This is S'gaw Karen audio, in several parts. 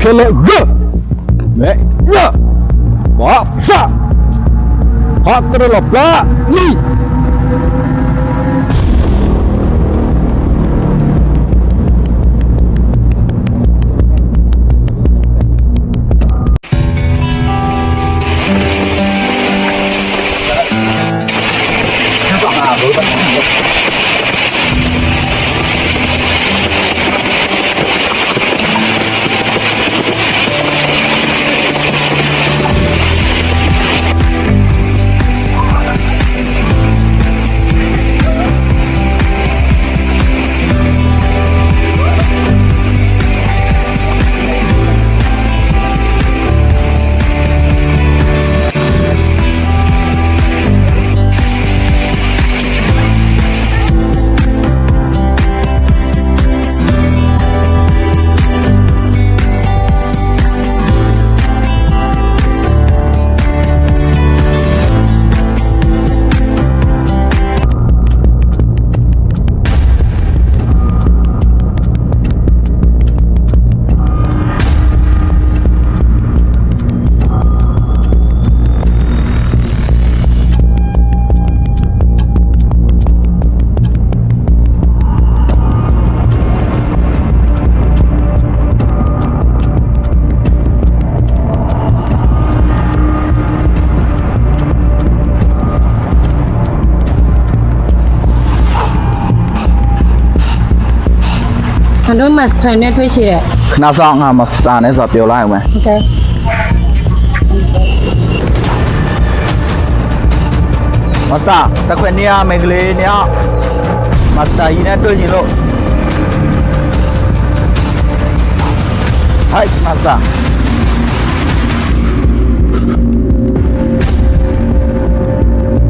ခဲလၢာ်ဂၢၢ်, မ့ၢ်ယၢၢ်, ပှၤသၣ်, ဟးတရၢလီၤပျၢ်လံ. အဒိ မၤစတၢ်န့ၣ်ထွဲဆံးဒီး ခနသီ ငါမၤစတၢ်န့ၣ် သီပျိလၢဝဲ မၤစတၢ် တခွဲးန့ၢ်အီၤ မ့ၢ်ကလံၤန့ၢ်အီၤ မၤစတၢ်အံၤန့ၣ် တွဲၢ်ယံၤလိာ် ဟဲ မၤစတၢ်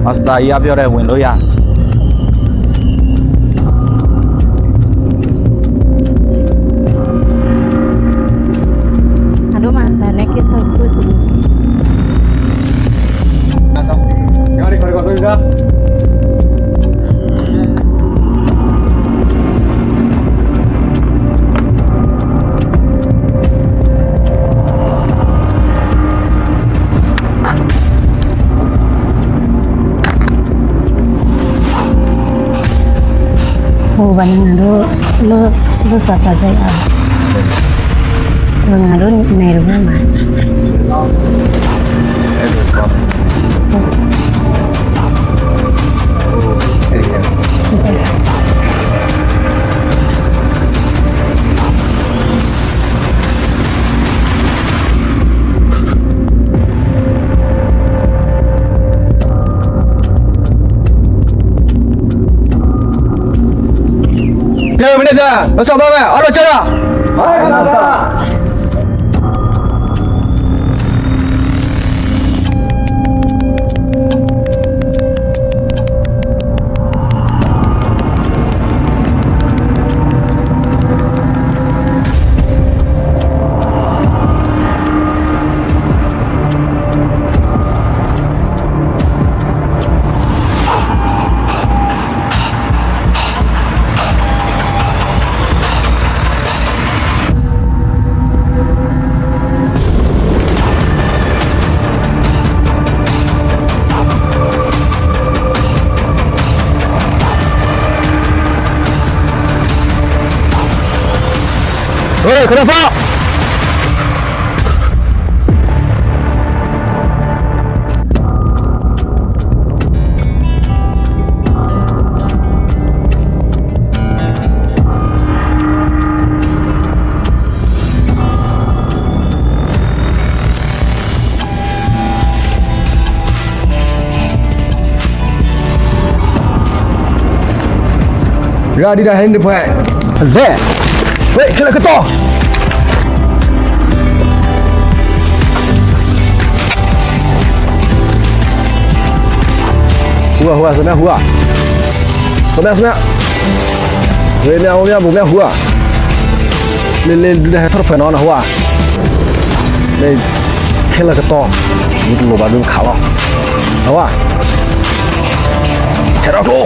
မၤစတၢ်အံၤ အါပျီဒီး ဝ့ၢ်လိယၤ အဒိ မၤစတၢ်န့ၣ် က့ၤသီၣ်ခိၣ်ဆူ အိၣ်ဘၣ်န့ၣ် နၤဒိၣ် လၢ လၢသးသးစဲအီၤ နၤဒိၣ်န့ၣ်တဘၣ်မး ကဲ မ့ၢ်န့ၣ် ပစီၣ်သီဝဲ အီၣ်လီၤကၢလီၤ ရၤဒံးဒၣ်ဟဲန့ၣ်တဖှဲး လဲၣ် ဝဲ ခဲလၢာ်ကတီၢ် ဟူဧါ ဟူဧါ စမဲဟူဧါ စမဲ စမဲ ဝဲန့ၣ် အဝဲမ့ၢ်အဘူးမ့ၢ်ဟူဧါ လ့လ့ဒုးဟဲထီၣ်တဖှဲးနီၤနဟူဧါ လၢ ခဲလၢာ်ကတီၢ် ယတလိၣ်ဘၣ်ဒုးခးလီၤ အဝဲ ဟဲထီၣ်ကျိ ဟဲထီၣ်ကျိ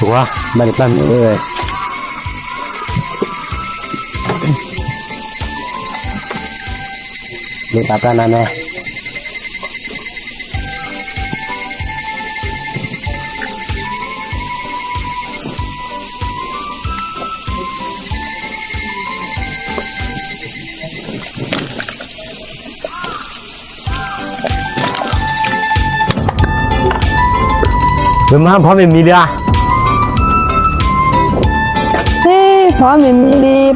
ဝါ, ဘၣ်ဒံးပျၢ်မ့ၢ်, မ့ၢ်ပာ်ပျၢ်နၤန့ၣ် မ့ၢ်မါဖီမ့ၤမံၤဒၣ်, ဖီမ့ၤမံၤလံ,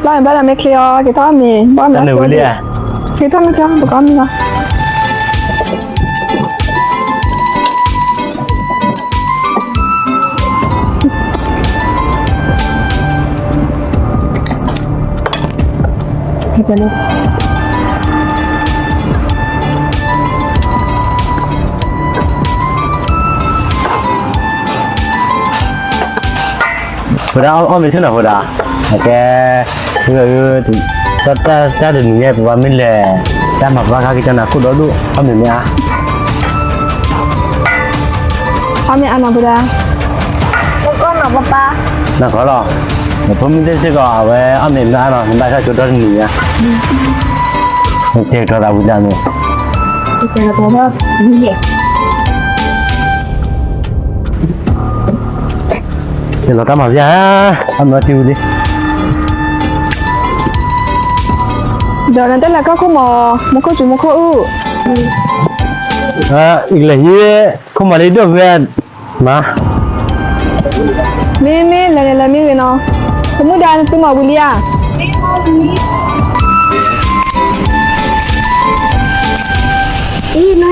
ပျၢ်မ့ၤဘၣ်ဒီးမ့ၢ်ချ့အီၤ, က့ၤထီၣ်မ့ၤ, ဘၣ်မ့ၤဝံၤလံ, က့ၤထီၣ်မ့ၤချ့အီၤ, ပကီမ့ၤလီၤ. ဖိဒါ အီၣ်မ့ၤဆ့ၣ်နီၤဖိဒါ, အကဲ, တၢ်တနံၤညါ ပပှၤမ့ၢ်လဲၤ, တၢ်မၤပှၤခါက့ၤကနၤခိၣ်ဒီဒိၣ် အီၣ်မ့ၤမ့ၢ်အါ အီၣ်မ့ၤအါနီၤဖိဒါ, ဖိကီၢ်နီၤပပၢ်, နီၢ်ကီၢ်လီၤ, ဖိမုၣ်သ့ၣ်စ့ၢ်ကီး အဝဲအီၣ်မ့ၤမ့ၢ်အါနီၤ, နဘၣ်ဆၣ်ကၠိဒီတနံၤညါ, ကဲကထီသးဝံၤဒၣ်န့ၣ် လီၤတၢ်မၤဘၣ်, အမ့ၢ်အီၣ်တံၢ်ဝံၤလံ, ဒီးနတဲလၢကီၢ်ခိၣ်မး, မူခိၣ်စူၤမူခိၣ်အုၣ်, အံၤကလဲၤဟံး, ခိၣ်မၤလံဒိၣ်ဖဲ, မၤ, မ့မ့ၢ်လဲၤလဲၤလဲၤမ့ၢ်ဂ့ၤနီၤ, သမုၣ်ဒါနသုမၤဝံၤလံဧါ.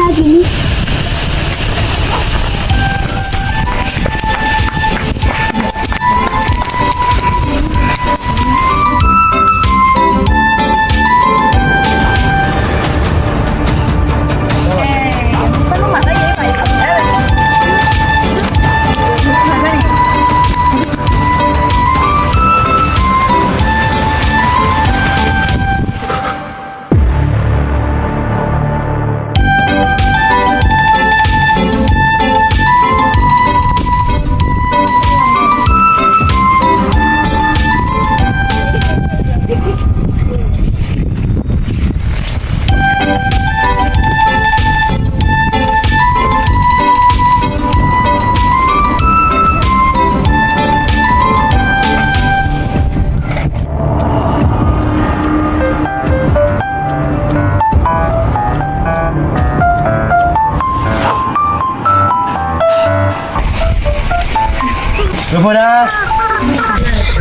ဖိဒါ,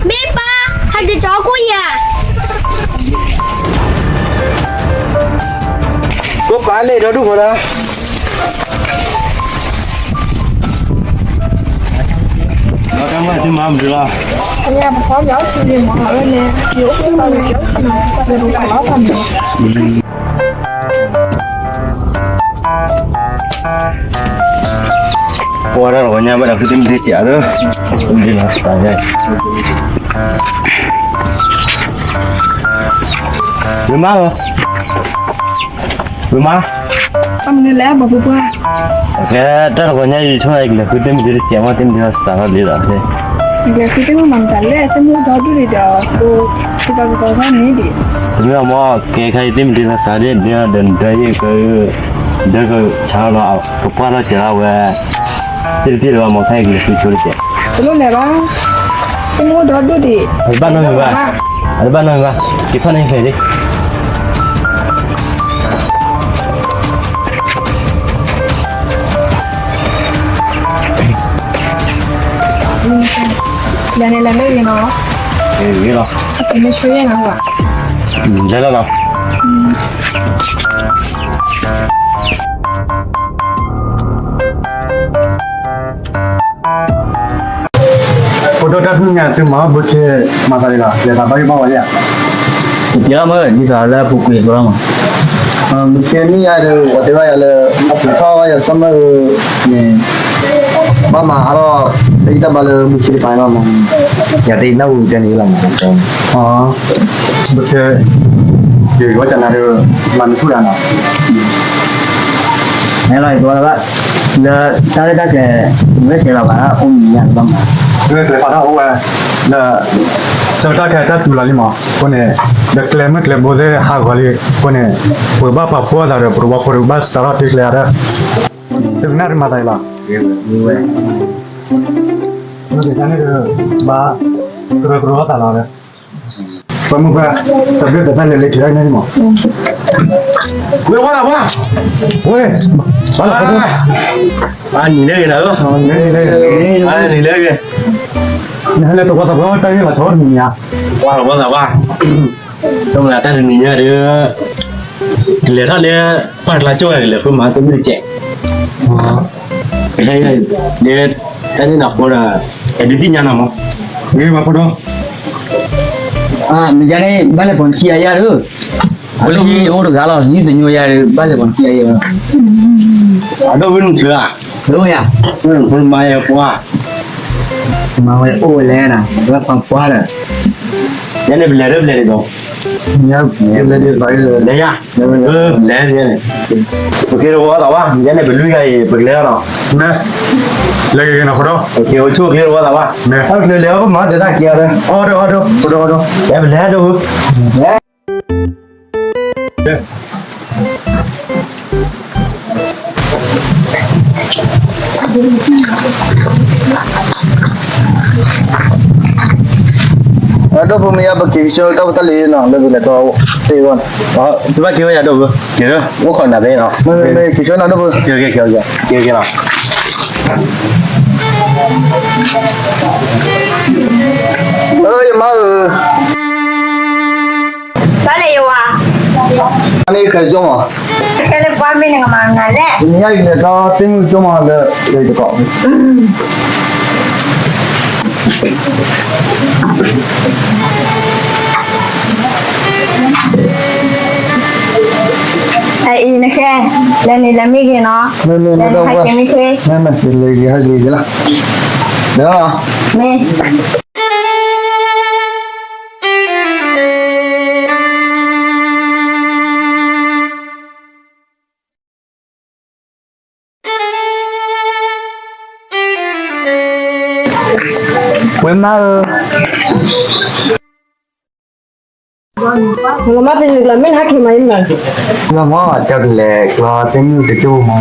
မ့ၢ်ပၢ်, ဟဲက့ၤကၠီကိၣ်ယၤ, ကိၣ်ပာ်လ့ၣ်ဒီဒူၣ်ဖိဒါ, ပှၤတၢ်တဂီၤညါဘၣ်ဒီး ဃုတမ့ၢ်တစဲးဒီး ဒ်လီၤစတၢ်ယါ, ဝံၤမးဧၢ, ဝံၤမး, တၢ်မနုၤလဲၣ် ပှၤဖိပှၢ်, ကဲတၢ်တဂီၤညါအံၤ ဆိကမိၣ်ကလဲၤဃုတမ့ၢ်တစဲးမ့ၢ် တမ့ၢ်စးထီၣ်လံဒီး, ကလဲၤဃုတမ့ၢ်မၤမတၤလဲၣ် တမ့ၢ်ဒီဒူၣ်ဒံးဒီး တမ့ၢ်အမ့ၢ် ကဲခါအံၤတမ့ၢ်ဒ်လီၤစးဒ် ဒ်ဒီးနဒၢယ့ၢ်က ဒၢကဆါလီၤ ကပှၢ်ထီၣ်စဲးလီၤဝဲ သ့ၣ်တပျ့ၢ်လီၤ မ့ၢ်ခါအံၤကလဲၤဃုဆိတစဲး, တလိၣ်လဲၤဘၣ်, တမ့ၢ်ဒီဒူၣ်ဒံး, အတဘၣ်နီတမံၤဘၣ်, အတဘၣ်နီတမံၤဘၣ်, က့ၤဖီၣ်န့ၢ်ခဲဒံး လဲၤန့ၣ်လဲၤမ့ၢ်ဂ့ၤနီၤ, ဂ့ၤလီၤ, မ့ၢ်ဆိယဲၢ်နၤဘၣ်, လဲၤလီၤလီၤ. ဖိဒိၣ်တၢ်တနံၣ်ညါ သုမၤဘၣ်ဘုခ့ မၤသးဒ်လဲၣ်, လဲၤသးဘၣ်ယိၣ်ဘၣ်ဝဲယါ, ယတဲလီၤမ့ၢ် ဒ်သိးလၢပူၤကွံာ်အကျိၤလီၤမး, ဘုခ့နံၣ်ညါဒီး ပှၤတဲဘၣ်ယၤလၢ အပူၤထီၣ်ဘၣ်ယၤ စီၤမၢၣ်န့ၣ် ဘၣ်မၤအါထီၣ် တၢ်ဂံၢ်တၢ်ဘါလၢဘုခ့တပၤလီၤမး, ယတဲနၢ်ဟူတဲန့ၣ်လီၤမး, ဘုခ့ ယဂီၢ်ကနၤဒီး မၤနၢၤထူၣ်ဒၣ်နီၤ, ဟဲလီၤယသဝီလၢဘၣ်, လၢတၢ်ရဲၣ်တၢ်ကျဲၤ မ့ၢ်တဲလီၤဘၣ် အိၣ်မံၤညါလၢဘၣ်မး ကျဲကျဲၤဖးဒိၣ်အိၣ်ဝဲ, ဒီး ဆၢကတီၢ်ခဲအံၤတၢ်စူၤလီၤလံမး, အဃိန့ၣ် ဒီးကျဲမုၢ်ကျဲဘိသ့ၣ်ဟးဂီၤလံ, အဃိန့ၣ် ပကဘၣ်ပာ်ဖှိၣ်သးဒီး ပတဝီဖိတကဘၣ် စးထီၣ်တ့ကျဲအါဒီး တကနၣ်တမၤသးအံၤလီၤ, ဝဲ မ့ၢ်ကန့ၣ်ဒီး ဘၣ်ကရၢကရိသးလီၤဒီး ပှၤမုၢ်ပှၢ် တဘျုးတဘျုးလဲၤလဲၤက့ၤဒၣ်န့ၣ်မး, ဝဲဝဲလီၤဝဲ, ဝဲ ဘၣ်လီၤ, ဘၣ်နံၤလၢဂ့ၤလီၤ, နံၤလၢဂ့ၤ, နဟဲလၢတဝီသးပှၢ်တၢ်ဂ့ၢ်လီၤဆီတနံၤညါ, ဝဲလီၤဝဲသးဝဲ, ဆိကမိၣ်တၢ်တနံၤညါဒီး ကလဲၤထီၣ်လၢ ပှၢ်ကျါကၠိၣ် ကလဲၤဃုမၤတမုၢ်တစဲး ကဟဲလၢ တၢ်န့ၣ်နီၤဖိဒီး အဒုးသ့ၣ်ညါနီၤမး, ဂ့ၤမးဖိဒီး, မ့ၢ်ယါန့ၣ် ဘၣ်လဲၤပိာ်နခံဂၤယါဒီး, အဒိၣ်အိၣ်တဂၤလီၤ ယုၢ်တညိယါဒီး ဘၣ်လဲၤပိာ်နခံဂၤယါ, အဒိၣ်ဝဲနုာ်ချၢဧါ, ဒိၣ်ယါ, မ့ၢ်မါယါပှၢ်, မၤဝဲအိၣ်ဝဲလဲၣ်နၤ ဝဲပှၤပှၢ်ဒီး, ယါန့ၣ်ပလဲၤဒီးပလဲၤဒ်သိး လဲၤယါ, လဲၤ, ပက့ၤတဝီသးဝဲ ယါန့ၣ်ပလွံၢ်ဂၤအံၤ ပကလဲၤအီၤနီၤ, လဲၤဂ့ၤဂ့ၤနီၤဖိဒီး, အိၣ်ဆိၣ်က့ၤတဝီသးဝဲ, တၢ်ကလဲၤလၢပမၤတၢ်က့ၤအီၤဒီး, အီၣ်ဒီးအီၣ်ဒီး ဖိဒီးအီၣ်ဒီး, လဲၤပလဲၤဒီး, အဒိၣ်ဖိမ့ၢ်ယါ ပက့ၤကဆှၢတၢ်ဖိတၢ်လံၤနီၤ လၢပလဲၤတီသ့အဂီၢ်န့ၣ်, သုဘၣ်က့ၤဝဲယၤဒိၣ်ဖိ, က့ၤလၢ အိၣ်ခိးနၤသ့နီၤ, မ့မ့ၢ်က့ၤဆှၢနၤဒိၣ်ဖိ, က့ၤက့ၤက့ၤက့ၤက့ၤလီၤ, ယမါဧၢ ဘၣ်လဲၣ်ယဝၤ, အန့ၣ်ခဲကၠိမး, ခဲလၢပှၤမ့ၢ်နကမၤနၤလဲၣ်, နံၤညါအံၤလဲၤထီၣ်သ့ၣ်မုၣ်ကၠိမးလၢ လၢတကီး, အအံၤနဃဲ, လဲၤနုာ်လၢမ့ၢ်ဂ့ၤနီၤ, လဲၤနုာ်ဟဲက့ၤမ့ၢ်ချ့, မ့ၢ်, မ့ၢ် ဝဲမါဧၢ, လီၤမၢ်သ့ၣ်နုာ်ကျီၤ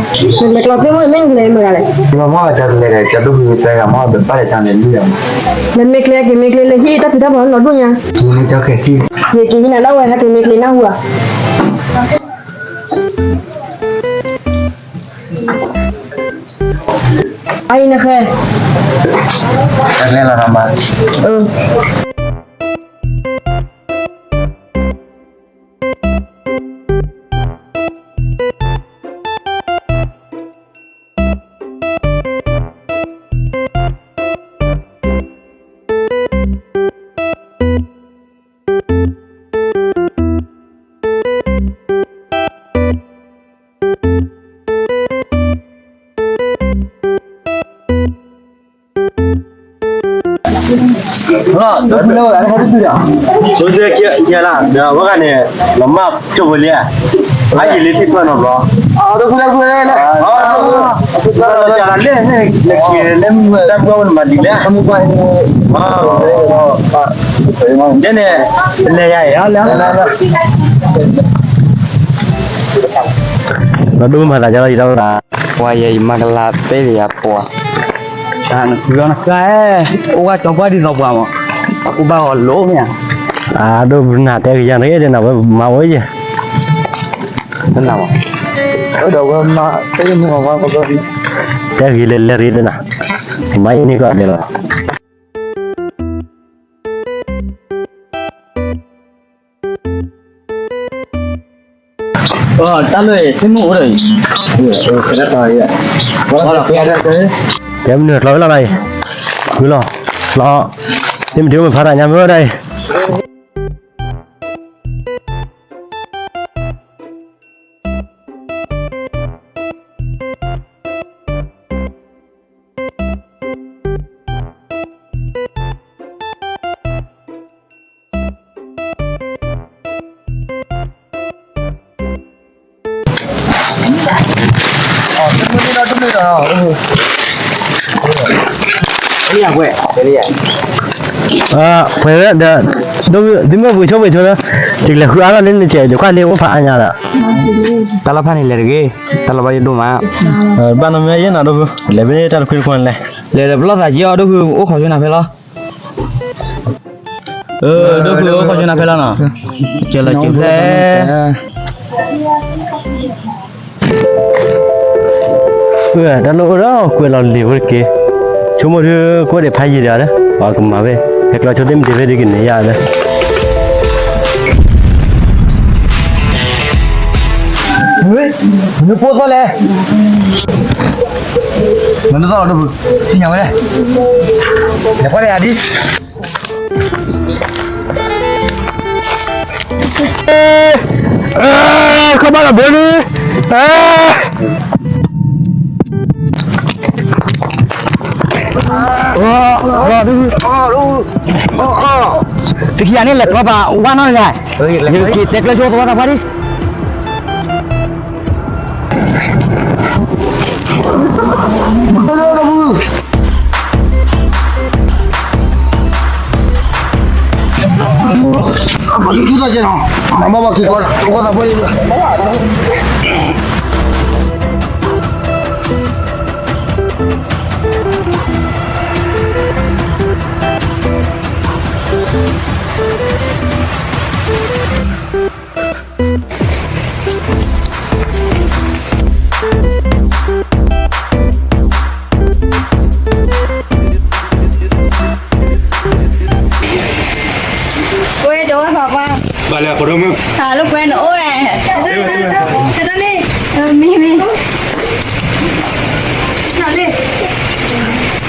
မ့ၢ်နဟဲက့ၤမၤအံၤမး, လီၤမၢ်ကၠီကလဲၤကျီသ့ၣ်မုၣ်တကၠိမး, နလဲၤကျီသ့ၣ်မုၣ်မ့ၢ်နကလဲၤမတၤလဲၣ်, လီၤမၢ်ကၠီကလဲၤဒီး ကၠီဒိၣ်ဖုသၢဂၤမး ဒီးဘၣ်လဲၤတၢ်လဲၤလွံၢ်ဂၤမး, လဲၤမ့ၢ်ကျဲက့ၤမ့ၢ်ကျဲလၢဟံၣ်တၢ်ဖံးတၢ်မၤလီၤဒိၣ်ညါ, ယက့ၤဟံးနၤဒၣ်ဝဲဟဲက့ၤမ့ၢ်ကျဲနၢ်ဟူဧါ အံၤနဃဲ, တၢ်ကျဲလီၤမး, လၢ ဒီးဝဲဂၤန့ၣ် လီၤမၢ်ကၠိဖိလံ, အါယံာ်လၢထံၣ်ပၢၢ်နီတဘျီ, လၢ လၢ လၢ လၢ လၢ လၢ လၢ လၢ လၢ ဒ်န့ၣ် ပလဲၤယၤအံၤ လၢဒိၣ်မၤသးဒ်လီၤ ယတၢ်အိၣ်သး, ပှၤယဲအံၤမၤကလၤသ့လံယၤပှၤ, တၢ်နဃုအီနဃါ, အိၣ်ဝဲကၠီပှၢ်ဒ်သိးပှၤမး, အကူဘၣ်ဂီၤလိမ့ၢ်ဧါ, အဒိၣ်ပနၢ်တဲကယၤတဂ့ၤဒ်နၤဝဲမၤဝဲယဲ, တနၢ်မး, ဒီးဝဲမၤတဲမုၢ်အီၤမး, တဲဂ့ၤလဲၤလဲၤဂ့ၤဒ်နၤ, မၤယဲန့ၣ်ကီးဒဲးလီၤ. တၢ်လၢသ့ၣ်မုၣ်အိၣ်ဒီးအံၤ, တဲမနုၤကျီဝဲလီၤလီၤအံၤ, ဃုလီၤ, လီၤ, သ့ၣ်မတံၤအိၣ်မ့ၢ်ဖးတၢ်ညါမ့ၢ်ဝဲဒၣ်အံၤ အ ပှဲၤဒီး ဒ်မ့ၢ်ပှ့ၤဆိပှ့ၤဆိလၢ ယကလဲၤဃုအါထီၣ်လၢနစဲး ယကွၢ်လၢအိၣ်ဖးအါညါဒီး တၢ်လီၢ်ဖးန့ၣ်လဲၤတဂ့ၤ, တၢ်လီၢ်ဘၣ်ယိၣ်ဒိၣ်မး, ဘၣ်နီၢ်မ့ၢ်ယဲၢ်နီၤ ဒိၣ်ဖု, လဲၤဖဲတၢ်တခွံတခွါန့ၣ်လဲၣ်, လဲၤဒီးပလီၢ်သးက့အီၤ ဒိၣ်ဖုအိၣ်ခိးဆိနၤဖဲလီၤ, ဒိၣ်ဖုအိၣ်ခိးဆိနၤဖဲလီၤနီၤ, ကဲလီၤကဲဖဲ တၢ်လိၣ်အိၣ်ဒီးကွဲးလီၤလံာ်ဖိတက့ၢ်, ဆိကမိၣ်ဒုး ကအိၣ်ဒံးဖးယံာ်ဒီးဧါ, ပှၤကမၤဝဲ, ဟဲကျီဆိသ့ၣ်မတၤဖဲဒုးကန့ၢ်ယၤဒီး နဖိသီၣ်လဲၣ်, နသီၣ်ဒိၣ်ဖု, သ့ၣ်ညါဝဲလဲၣ်, လဲၤကွၢ်တယၤဒ် ခီၣ်ဘၣ်လီၤဘၢလံ, တခံဂၤန့ၣ်လဲၤကျီပာ်ဝါနီတဂၤ, ယကက့ၤတဲကျၢၤဆိသဝီသးပှၢ်ဒ် ကွဲးဒီး ဘၣ်လဲၣ် ဖိဒိၣ်မုၣ်, ဟးလိာ်ကွဲနအိၣ်ဝဲ, မ့ၢ်မ့ၢ်,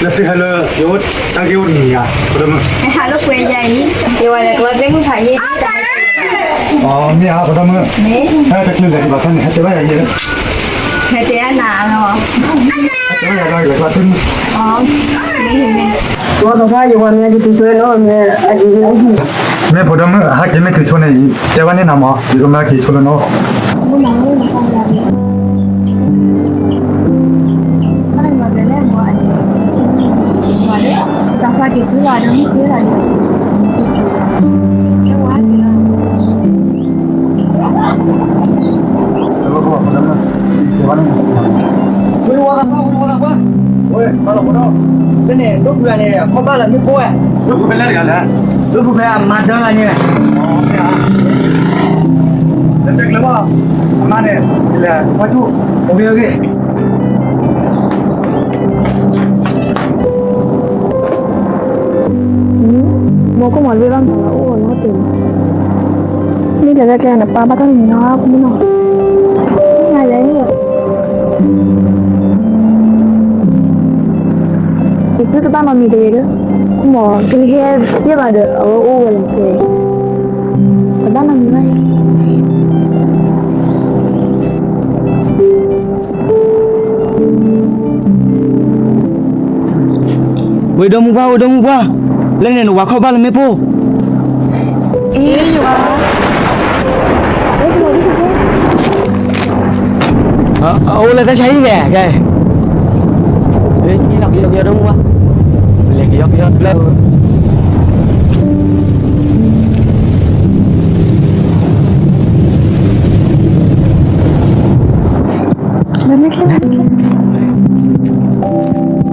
လၢသ့ၣ်ဟဲလၢ ယအိၣ်တၢ်ဂ့ၢ်အိၣ်တမံၤဧါ ဖိဒိၣ်မုၣ်, ဟးလိာ်ကွဲယၤအံၤ, ယဝဲလဲၤကျီသ့ၣ်မုၣ်ဖးယံာ် အမ့ၢ်ဧါ ဖိဒိၣ်မုၣ်, ဟဲတချုးလဲၤဒံးဘၣ်ဖဲန့ၣ် ဟဲတဲဘၣ်ယၤယဲ, ဟဲတဲနၤလီၤ, ဟဲတဲဘၣ်ယၤဒီးယလဲၤကျီသ့ၣ်မုၣ်, မ့ၢ်မ့ၢ်, မ့ၢ်ဖိဒိၣ်မုၣ် ဟဲက့ၤမ့ၢ်က့ၤဆိန့ၣ် တဲဘၣ်န့ၢ်နၤမး ယကမၢက့ၤဆိလၢနအိၣ် ဝဲန့ၣ် ဒိၣ်ဖုန့ၣ် ခီၣ်ဘၣ်လၢမ့ၣ်ပိၢ်ဝဲ, ဒိၣ်ဖုဖဲလဲၣ်တဂၤလဲၣ်, ဒိၣ်ဖုဖဲအမါဒၢဂၤန့ၣ်, လဲၤတဲကျၢၤဘၣ်, အမါန့ၣ် လဲၤကွၢ်ဆူၣ်, အိၣ်ဂ့ၤအိၣ်ဂ့ၤ မ့ၢ်ကမၤလၢဘၣ်မၤလၢအိၣ်လီၤတ့ၢ်, မ့ၢ်လဲၤလၢကျဲနပၢ်ဘၣ်တၢ်မံၤနီၤ မ့ၢ်နီၤ, ယသုတဘၣ်နီတမံၤတဂ့ၤဒီး, မ့ၢ်ကဟဲယဲၢ်ဘၣ်ဒီး အဝဲအိၣ်ဝဲလီၤတဲ, တဘၣ်နီတမံၤဘၣ် ဝ့ၢ်ဒီမူပှၢ် ဝ့ၢ်ဒီမူပှၢ်, လၢန့ၣ်နဝၤခီၣ်ဘၣ်လၢမ့ၣ်ပိၢ်, အ့ၣ်ယွၤ, အအိၣ်လၢတၢ်ဆါဟံၣ်လဲၣ်, ကဲ, ကယီကယီကယီဒီမူပှၢ်, လဲၤကယီကယီလၢ မ့ၢ်